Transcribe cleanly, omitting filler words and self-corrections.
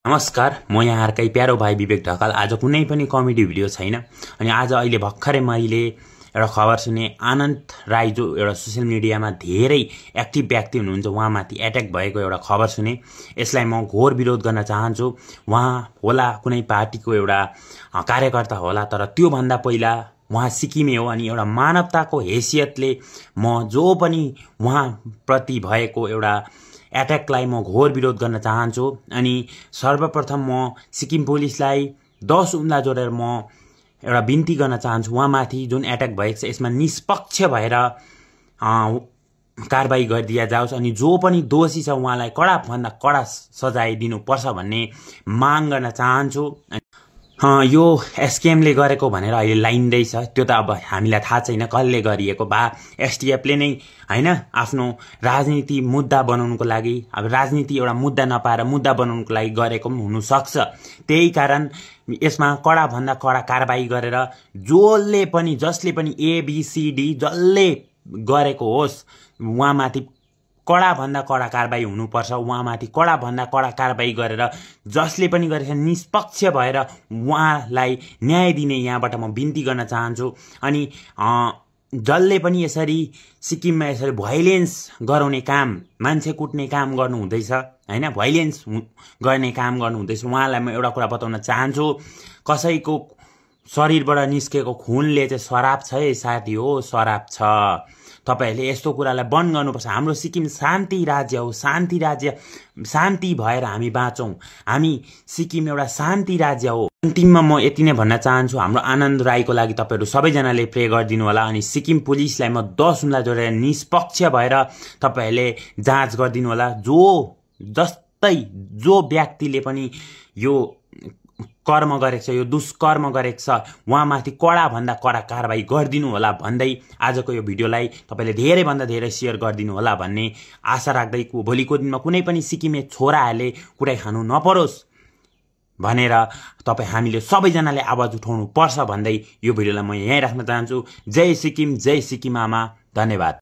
नमस्कार, म यहाँहरुकै प्यारो भाइ विवेक ढकाल। आज कुनै पनि कमेडी भिडियो छैन। अनि आज अहिले भर्खरै मैले एउटा खबर सुने, आनन्द राई जो एउटा सोशल मिडियामा धेरै एक्टिभ व्यक्ति हुनुहुन्छ, उहाँमाथि एट्याक भएको एउटा खबर सुने। यसलाई म घोर विरोध गर्न चाहन्छु। उहाँ होला कुनै पार्टीको एउटा कार्यकर्ता होला, तर त्यो भन्दा पहिला उहाँ सिक्किमे हो। अनि एउटा मानवताको हैसियतले म जो पनि उहाँ प्रति भएको एउटा एट्याकलाई म घोर विरोध गर्न चाहन्छु। अनि सर्वप्रथम म सिक्किम पुलिसलाई 10 उंगला जोडेर म एउटा बिन्ती गर्न चाहन्छु, उहाँमाथि जुन एट्याक भएको छ यसमा निष्पक्ष भएर कारबाही गरिदिया जाओस्। अनि जो पनि दोषी छ उहाँलाई कडा भन्दा कडा सजाय दिनुपर्छ भन्ने माग गर्न चाहन्छु। यो एसकेएमले गरेको भनेर अहिले लाइन्दैछ, त्यो त अब हामीलाई थाहा छैन कसले गरिएको। बा एसटिएफले नै हैन आफ्नो राजनीति मुद्दा बनाउनको लागि, अब राजनीति एउटा मुद्दा नपाएर मुद्दा बनाउनको लागि गरेको पनि हुन सक्छ। त्यही कारण यसमा कडा भन्दा कडा कारबाही गरेर जसले पनि एबीसीडी जसले गरेको होस् उहाँमाथि कडा भन्दा कडा कारबाही हुनुपर्छ। उहाँमाथि कडा भन्दा कडा कारबाही गरेर जसले पनि गरेछ निष्पक्ष भएर उहाँलाई न्याय दिने यहाँबाट म बिन्ती गर्न चाहन्छु। अनि जसले पनि यसरी सिक्किममा यसरी भाइलेन्स गराउने काम, मान्छे कुट्ने काम गर्नु हुँदैछ हैन, भाइलेन्स गर्ने काम गर्नु हुँदैछ, उहाँलाई म एउटा कुरा बताउन चाहन्छु। कसैको शरीरबाट निस्केको खूनले चाहिँ शराब छ है साथी हो, शराब छ। तपाईहरुले यस्तो कुरालाई बन्द गर्नुपर्छ। हाम्रो सिक्किम शान्ति राज्य हो, शान्ति राज्य, शान्ति भएर हामी बाँचौं। हामी सिक्किम एउटा शान्ति राज्य हो। अन्तिममा म यति नै भन्न चाहन्छु, हाम्रो आनन्द राईको लागि तपाईहरु सबैजनाले प्रे गरिदिनु होला। अनि सिक्किम पुलिसलाई म 10 उंगला जोडेर निष्पक्ष भएर तपाईहरुले जाँच गरिदिनु होला। जो व्यक्तिले पनि यो कर्म गरेको छ, यो दुष्कर्म गरेको छ, उहाँमाथि कडा भन्दा कडा कारबाही गरिदिनु होला भन्दै आजको यो भिडियोलाई तपाईले धेरै भन्दा धेरै शेयर गरिदिनु होला भन्ने आशा राख्दै भोलिको दिनमा कुनै पनि सिक्किमे छोराहरूले कुरै खानु नपरोस् भनेर हामीले सबैजनाले आवाज उठाउनु पर्छ भन्दै यो भिडियोलाई म यहीँ राख्न चाहन्छु। जय सिक्किम आमा, धन्यवाद।